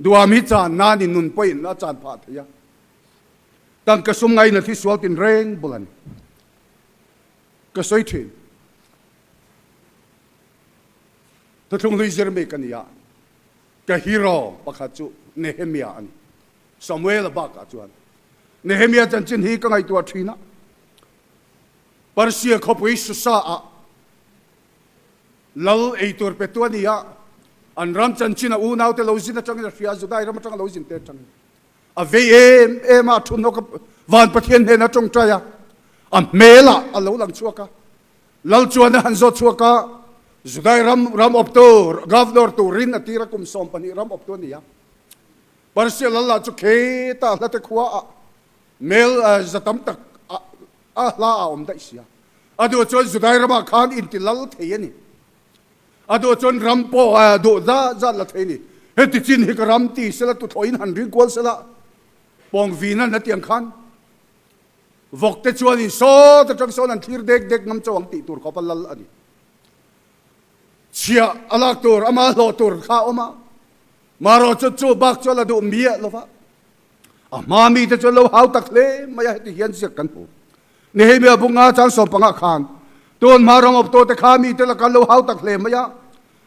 Duham hi chan nan in nun pawhin a chan phah thei a. Tangka sum ngaina thi sual tin reng bul a ni. Ka sawi thin. Thuthlung hlui zir mi ka ni a, ka hero pakhat chu Nehemia a ni. Samuela bakah chuan Nehemia chanchin hi ka ngaihtuah thin a. Persia khawpui Susa-ah lal ei tur petu a ni a, an ram chanchin a unaute lo zin atangin a hria a, Judai ram atanga lo zin te atangin. A vei em em a, a thunhawk a, van Pathian hnenah a tawngtai a, a hmelah a lo lang chhuak a. Lal chuan a han zawt chhuak a, Judai ram ram awptu, governor, turin a tir a, kum 12 ram awptu a ni a. Persia lal lah chu kheta hlate khua ah mel za tam tak a hla a awm daih sia. A duh chuan Judai ramah khan inti lal thei a ni. A duh chuan ram pawh duh zat zat la thei a ni. Heti chin hi ka ram ti sela tuthlawhin han ring kual sela pawng vin an la ti ang khan vawk te chuan in sawt atang sawn an thlir dek dek ngam chauh ang tih tur khawp a lal a ni. Chhiah a lak tur ama hlawh tur kha a awm a, marawh chu chu bak chu a la duh miah lo va. A hma mite chuan lo hau tak hle mai a, heti hian ziak kan hmu. Nehemia bunga chang sawmpangah khan tun hma ram awptu te kha mite lakah an lo hau tak hle mai a,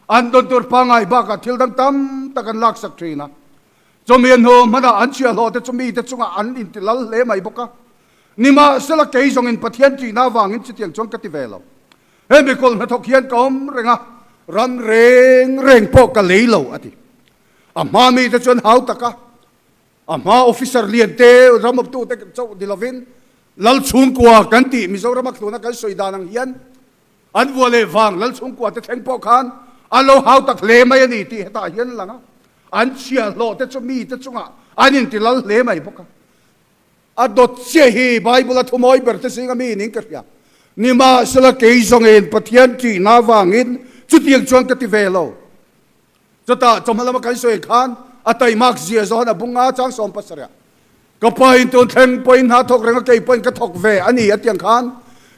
an dawn tur pangngai bakah thil dang tam tak an laksak thin a. Chumi a hnu hmanah an chhiahhlawh te chu mite chungah an inti lal hle mai bawk a. Nimahsela kei zawngin Pathian ṭihna avangin chutiang chuan ka ti ve lo. Hemi kawlh hnathawk hian ka awm reng a, ram reng reng pawh ka lei lo, a ti. A hma mite chuan hau tak a, a hma officer lian te, ram awptu te chauh ni lovin Lal chhungkua kan tih Mizorama thluna kan sawi dan ang hian an vua leh vang Lal chhungkua te thleng pawh khan an lo hau tak hle mai a ni tih hetah hian a lang a. An chhiahhlawh te chu mite chungah an inti lal hle mai bawk a. A dawt chiah hi Bible a thumawi ber te zinga mi niin ka hria. Nimahsela kei zawngin Pathian ṭihna avangin chutiang chuan ka ti ve lo. Chutah chawhma lama kan sawi khan a taimak zia zawn a bunga chang 70 ah ka pa in tun thleng pawhin hna thawk reng a kei pawhin ka thawk ve a ni a tiang khan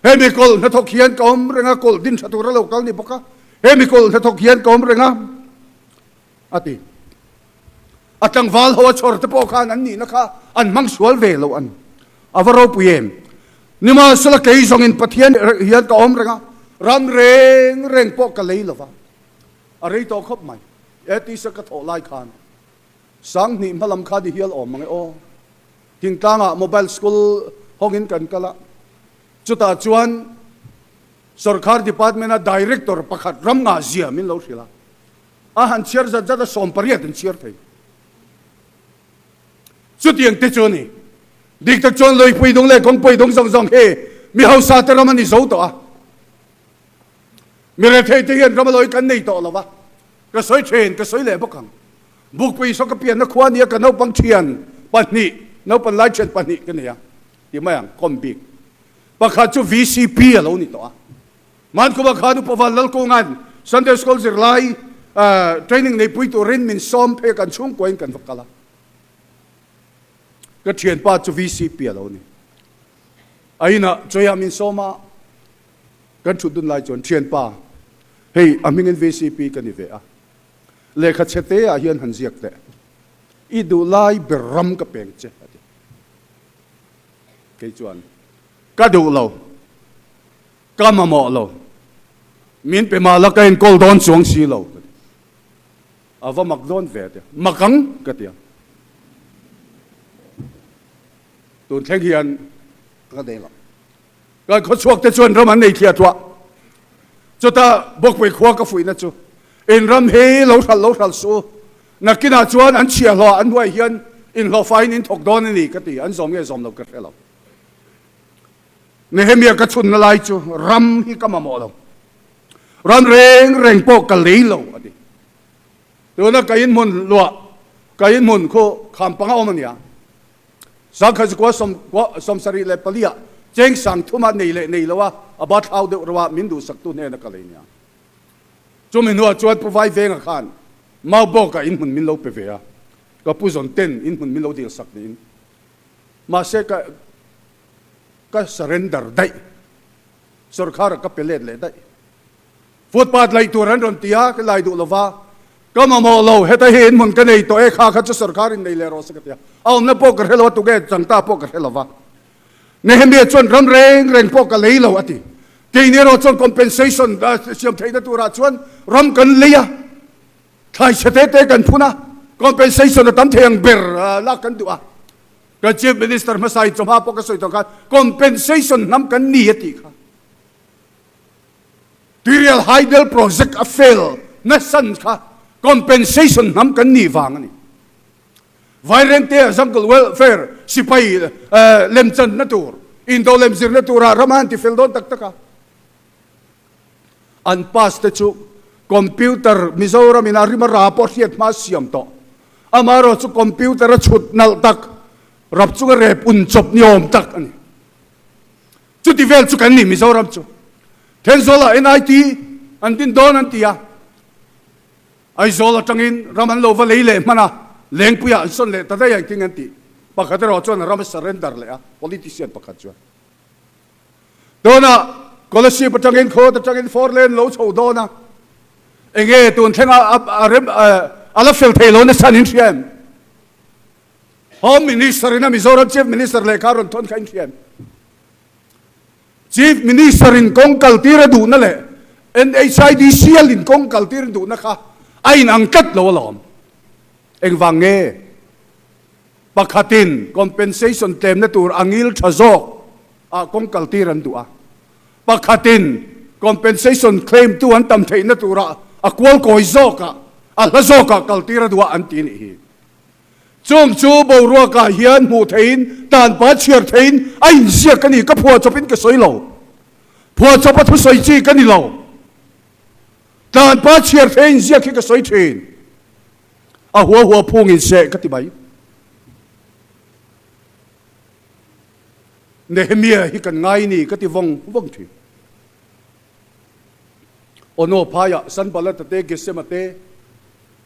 hemi kawlh hnathawk hian ka awm reng a kawlh din tha tur a lo kal ni bawk a hemi kawlh hnathawk hian ka awm reng a a ti. A tlangval ho a chhawr te pawh khan an nihna kha an hmang sual ve lo a ni. A va ropui em? Nimahsela kei zawngin Pathian hian ka awm reng a, ram reng reng pawh ka lei lo va. A rei tawh khawp mai. E tisa ka thawh lai khan 2000 hma lam kha ni hial awm mang e aw. Thingtlangah mobile school hawngin kan kal a, chutah chuan sorkar department-a director pakhat ram ngah zia min lo hrilh a. A han chhiar zat zat a, 18 an chhiar thei. Chutiang te chu a ni. Dik tak chuan Luipui dung leh kawngpui dung zawng zawng hi mi hausa te ram a ni zo tawh a. Mi rethei te hian ram a lawi kan nei tawh lo va. Ka sawi thin, ka sawi leh bawk ang. Bukpui saw ka pianna khua nia ka naupang thian pahnih, naupan lai thian pahnih ka nei a, ti mai ang, kawm bik. Pakhat chu VCP a lo ni tawh a. Mankhuma khan Upa Van Lalkunga'n Sunday School zirlai training neipui turin min sawm phei a, kan chhungkuain kan va kal a. Ka thianpa chu VCP a lo ni. A inah chawia min sawm a, kan thut dun lai chuan thianpa. Hei a hmingin vcp ka ni ve a, lehkha chhe te ah hian han ziak teh. I duh lai ber ram ka peng che a ti. Kei chuan ka duh lo, ka mamawh lo, min pe mah la ka enkawl dawn chuang si lo ka ti. A va mak dawn ve a ti a, mak ang ka ti a. Tun thleng hian ka nei lo. Kan khawchhuak te chuan ram an nei thliah thuah. Chutah Bawkpui khua ka fuihna chu in ram hi lo hralh lo hralh suh u. Nakinah chuan an chhiahhlawh an hnuai hian inhlawhfaiin in thawk dawn a ni ka ti. An zawm nge zawm lo ka hre lo. Nehemia ka chhunna lai chu ram hi ka mamawh lo. Ram reng reng pawh ka lei lo a ti. Tuna ka inhmun luah, ka inhmun khu kham panga awm a nia. Sangkhat zakua 74 ah cheng sang thuma nei leh nei lo a, a ba thlau deuh reuh a, min duhsaktu hnena ka lei nia. Chumi hnuah chuan Pu Vai Venga khan Maubawkah inhmun min lo pe ve a, ka pu zawn ten inhmun min lo dilsak niin. Mahse ka ka surrender daih, sawrkharah ka pe let leh daih. Footpath laih tur an rawn ti a, ka lai duh lova, ka mamawh lo, heta hi inhmun ka nei tawh e, kha kha chu sawrkar in nei leh rawh se ka ti a, a awmna pawh ka hre lo a, tuge changta pawh ka hre lova. Nehemia chuan ram reng reng pawh ka lei lo a ti. Keini erawh chuan compensation siam theihna turah chuan ram kan lei a, thlai chhe te te kan phun a, compensation a tam thei ang ber lak kan duh a. Kan Chief Minister hmasa in chawhma pawh ka sawi tawh khan compensation hnam kan ni a tih kha. Tuirial Hydel Project a fail nasan kha compensation hnam kan nih vang a ni. Vairengte Jungle Welfare sipai lemchanna tur, indo lemzirna turah ram a han tifel dawn tak tak a. An pass te chu computer Mizoram in a rim a ra pawh hriat hma siam tawh. Amaherawh chu computer a chhut nalh tak, rap chunga rep un chawp ni awm tak a ni. Chuti vel chu kan ni Mizoram chu. Thenzawl-ah NIT an din dawn an ti a, Aizawl atangin ram an lo va lei leh hman a, Lengpuiah an sawn leh ta daih a engtin an tih. Pakhat erawh chuan a ram a surrender leh a, politician pakhat chuan. Tunah Kolasib atangin Khawt atangin four lane lo chho dawn a, enge tun thlenga a rem a la fel thei lo nasa an inhria em? Home Minister in a Mizoram Chief Minister lehkha a rawn thawn kha inhria em? Chief Minister in kawng kal tir a duhna leh NHIDCL in kawng kal tir a duhna kha a inang tlat lo alawm. Engvang nge? Pakhatin compensation tlemna tur a ngil tha zawk ah kawng kal tir an duh a. Pakhatin compensation claim tu an tam theihna turah a kual kawi zawkah, a hla zawkah kal tir a duh a an ti nih hi. Chung chu boruakah hian hmuh theihin, tanpa chhiar theihin a inziak a ni. Ka phuahchawpin ka sawi lo. Phuahchawpa thusawi chi ka ni lo. Tanpa chhiar thei a inziak hi ka sawi thin. A hua hua phungin seh ka ti mai. Nehemia hi kan ngai ni ka ti vawng vawng thin. Ono phaiah Sanballat-a te, Gesem-a te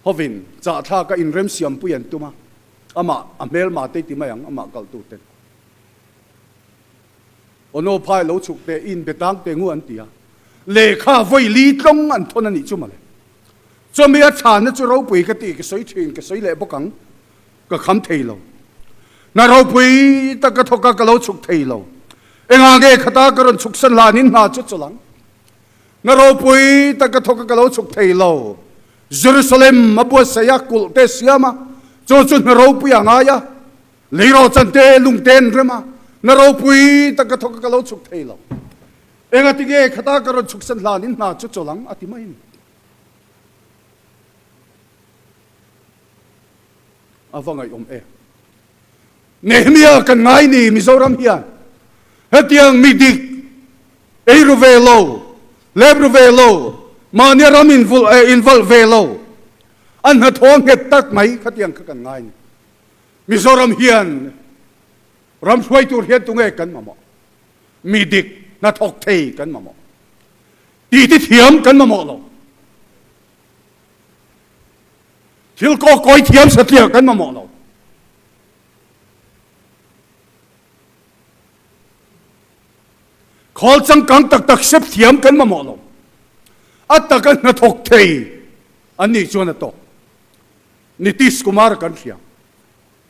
hovin chahthlaka inremsiampui an tum a, amah a hmelma te ti mai ang, amah kalhtuten. Ono phai lo chhuk te, in be tang te ngu an ti a, lehkha vawi li tlawng an thawn a nih chu mawle. Chawmi a chhanna chu ropui ka ti, ka sawi thin, ka sawi leh bawk ang, ka kham thei lo. Hna ropui tak ka thawk a, ka lo chhuk thei lo. Engah nge khata ka rawn chhuk san hlanin hna chu chawlh ang? Hna ropui tak ka thawk a, ka lo chhuk thei lo. Jerusalem a buatsaih a, kulh te siam a, chu chu hna ropui a ngai a, leirawhchan te, lung te an rem a, hna ropui tak ka thawk a, ka lo chhuk thei lo. Engati nge khata ka rawn chhuk san hlanin hna chu chawlh ang? a ti mai a ni. A va ngaihawm em. Nehemia kan ngai ni Mizoram hian hetiang mi dik ei ru ve lo, lep ru ve lo, mahnia ram invalh ve lo, an hnathawh nghet tak mai khatiang kha kan ngai ni. Mizoram hian ram hruai tur hian tunge kan mamawh? Mi dik hnathawk thei kan mamawh. Titi thiam kan mamawh lo. Thil kaw kawi thiam satliah kan mamawh lo. Khawl changkang tak tak sep thiam kan mamawh lo. A taka hnathawk thei an nih chuan a tawk. Nitish Kumar kan hria.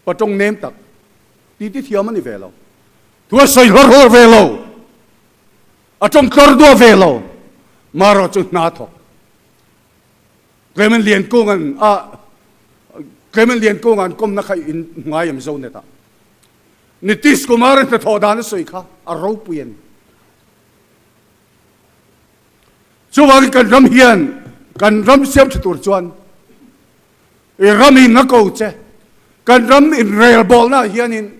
Patawng nem tak. Titi thiam a ni ve lo. Thu a sawi hlawr hlawr ve lo. A tawng tlawr duah ve lo. Marawh chu hna thawk. Clement Liankunga'n a Clement Liankunga an kawmna kha in ngai em Zonet ah. Nitish Kumar-a hnathawh dan a sawi kha a ropui a ni. Chuvangin kan ram hian kan ram siam tha tur chuan i ram in a ko che. Kan ram inrelbawlna ah hianin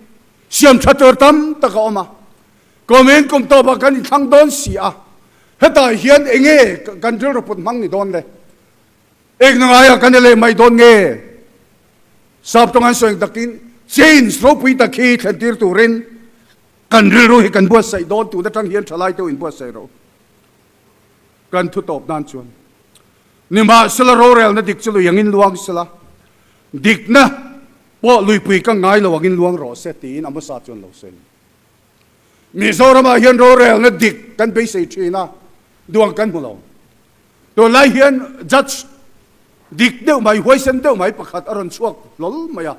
siam tha tur tam tak a awm a. Kum in kum tawpah kan inthlang dawn si a, hetah hian enge kan rilru put hmang ni dawn le? Engna ngaiah kan i leh mai dawn nge? Sap tawng an sawi ang takin change ropui tak hi thlentir turin kan rilru hi kan buatsaih dawn tun atang hian thalai te inbuatsaih rawh u. Kan thu tawp nan chuan nimahsela rorelna dik chu lui angin luang sela, dikna pawh luipui ka ngai lo angin luang rawh se tiin Amosa chuan lo sawi. Mizoramah hian rorelna dik kan beisei thin a, duang kan hmu lo. Tunlai hian judge dik deuh mai, huaisen deuh mai pakhat a rawn chhuak hlawl mai a.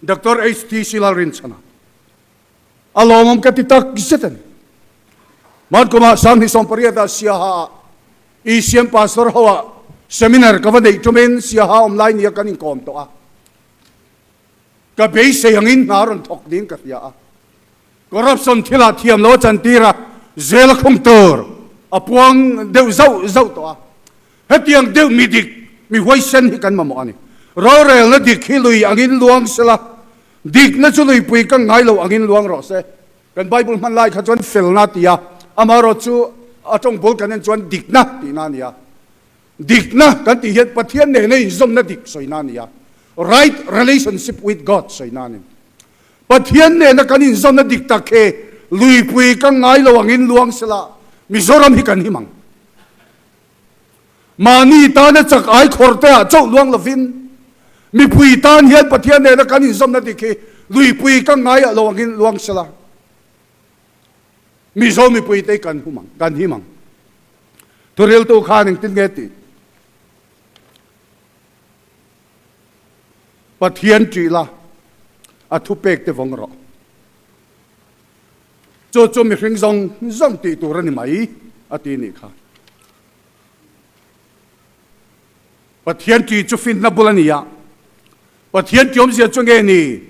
Doctor HTC Lalrinchhana a lawmawm ka ti tak zet a ni. Hmankumah Sanghnih Sawmpariat ah Siaha ah ECM Pastor ho ah seminar ka va neih tumin Siaha awm lai nia kan inkawm tawh a. Ka beisei angin hna rawn thawk niin ka hria a. Corruption thilah thiam lo a chantir a, zel a khung tur a puang deuh zauh zauh tawh a. Hetiang deuh mi dik, mi huaisen hi kan mamawh a ni. Rorelna dik hi lui angin luang sela, dikna chu luipui ka ngai lo angin luang rawh se. Kan Bible hman lai kha chuan felna a ti a, amaherawh chu a tawng bul kan en chuan dikna tihna a ni a. Dikna kan tih hian Pathian nena inzawmna dik sawina a ni a, right relationship with God sawina a ni. Pathian nena kan inzawmna dik tak hi luipui ka ngai lo angin luang sela Mizoram hi kan him ang. Mahni tana chak ai khawr te ah chauh luang lovin mipui tan hian Pathian nena kan inzawmna dik hi luipui ka ngai lo angin luang sela Mizo mipui te kan hum ang, kan him ang. Thuriltu khan engtin nge tih? Pathian ṭih la, a thupek te vawng rawh. Chu chu mihring zawng zawng tih tur a ni mai, a ti nih kha. Pathian ṭih chu finna bul a ni a, Pathian ṭih awmzia chu nge ni?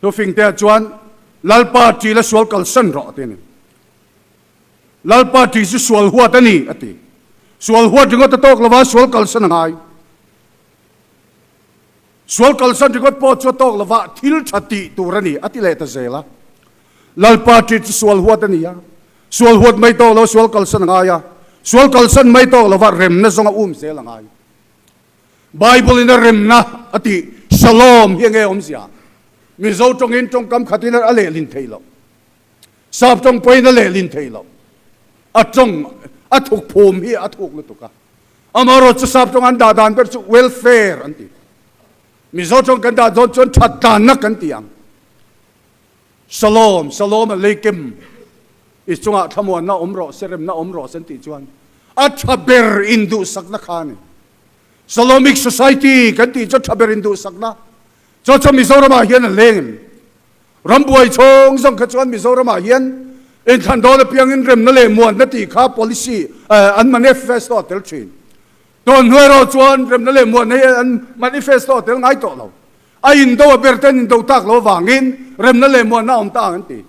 Thufingtea chuan, Lalpa ṭih la sual kalsan rawh, a ti a ni. Lalpa ṭih chu sual huat a ni, a ti. Sual huat ringawt a tawk lova, sual kalsan a ngai. Sual kalsan ringawt pawh chu a tawk lova, thil ṭha tih tur a ni, a ti leh ta zel a. Lalpa ṭih chu sual huat a ni a, sual huat mai tawk lo, sual kalsan a ngai a, sual kalsan mai tawk lova, remna zawng a um zel a ngai. Bible in a remna a tih Shalom hi enge awmzia? Mizo tawngin tawngkam khatin a lehlin thei lo. Sap tawng pawhin a lehlin thei lo. A tawng a thuk phum hi a thuk lutuk a. Amaherawh chu sap tawng an dah dan ber chu welfare an ti. Mizo tawng kan dah dawn chuan that tlanna kan ti ang. Shalom, Shalom Aleikem i chungah thlamuanna awm rawh se, remna awm rawh se an tih chuan a tha ber induhsakna kha a ni. Shalomic Society kan tih chu a tha ber induhsakna. Chu chu Mizoramah hian a leng em? Rambuai chhung zawng kha chuan Mizoramah hian inthlan dawn apiangin remna leh muanna tih kha policy an manifesto a tel thin. Tun hnu erawh chuan remna leh muanna hi an manifesto a tel ngai tawh lo. A indo a ber ten indo tak lo avangin remna leh muanna a awm ta ang an ti.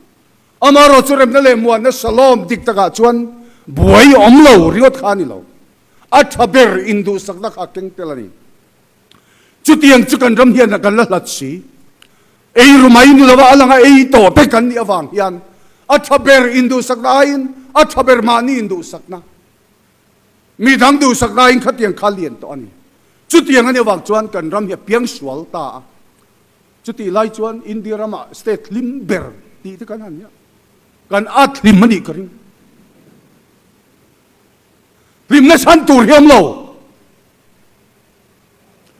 Amaherawh chu remna leh muanna shalom dik takah chuan buai awm lo ringawt kha a ni lo. A tha ber induhsakna kha a keng tel a ni. Chutiang chu kan ram hian kan la hlat si. Ei ru mai ni lova a langa ei tawh te kan nih avang hian a tha ber induhsakna aiin a tha ber mahni induhsakna, mi dang duhsakna aiin khatiang kha lian tawh a ni. Chutiang a nih avang chuan kan ram hi a piang sual ta a. Chutih lai chuan India ramah state hlim ber tih te kan han nia. Kan at hlim a nih ka ring. Hlimna chhan tur hi awm lo.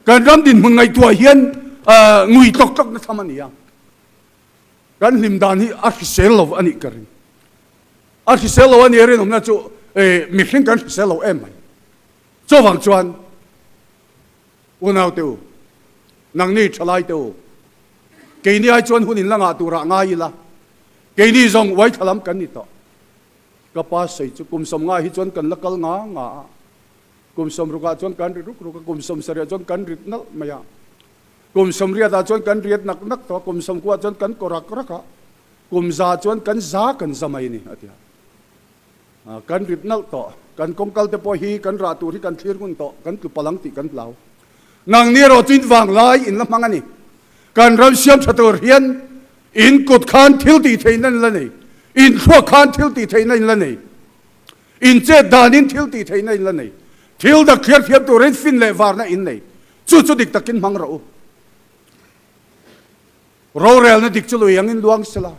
Kan ram dinhmun ngaihtuah hian ngui tlawk tlawk na tham a ni a, kan hlim dan hi a hrisel lo a nih ka ring. A hrisel lo a nia rinawmna chu mihring kan hrisel lo em mai. Chuvang chuan unau te u, nangni thalai te u, keini ai chuan hun in la ngah turah ngai ila, keini zawng uai tha lam kan ni tawh. Ka pa sawi chu kum sawmnga hi chuan kan la kal nga nga a, kum sawmrukah chuan kan ri ruk ruk a, kum sawmsarihah chuan kan rit nalh mai a, kum sawmriatah chuan kan riat nak nak tawh a, kum sawmkuah chuan kan kaw rak rak a, kum za chuan kan za kan za mai a ni, a ti a. Kan rit nalh tawh, kan kawngkal te pawh hi kan rah tur hi kan thlir ngun tawh, kan tlu palang tih kan hlau. Nangni erawh chu in vanglai in la hmang a ni. Kan ram siam tha tur hian in kut khan thil tih theihna in la nei, in thluak khan thil tih theihna in la nei, in chet danin thil tih theihna in la nei, thil dak thliar thiam turin fin leh varna in nei. Chu chu dik takin hmang rawh u. Rorelna dik chu lui angin luang sela,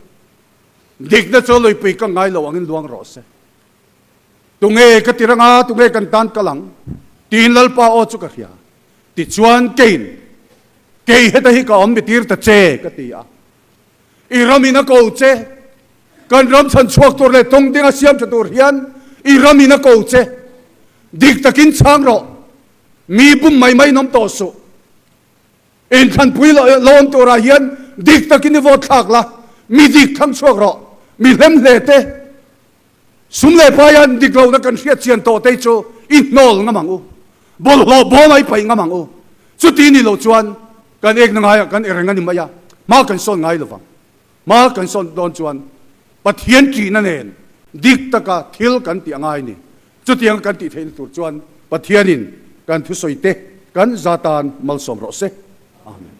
dikna chu luipui ka ngai lo angin luang rawh se. Tunge ka ti ranga, tunge kan tan kal ang? Tiin Lalpa aw chu ka hria. Tichuan keiin, Kei heta hi ka awm mi tir ta che, ka ti a. I ramin a ko che, kan ram chhan chhuak tur leh tawng dinga siam tha tur hian i ramin a ko che. Dik takin chhang rawh, mi bum mai mai in awm tawh suh. Inthlanpui lo awm turah hian dik takin i vote thlak la, mi dik thlang chhuak rawh, mi hlem hle te, sum leh paia dik lohna kan hriat chian tawh te chu i hnawl ngam ang u, bawlhhlawh bawm a i paih ngam ang u. Chuti ni loh chuan kan ekna ngaiah kan ereng a ni mai a, hma kan sawn ngai lovang. Hma kan sawn dawn chuan Pathian ṭihna nen dik taka thil kan tih a ngai ni. Chutianga kan tih theihna tur chuan Pathianin kan thusawi te kan za tan malsawm rawh se. Amen.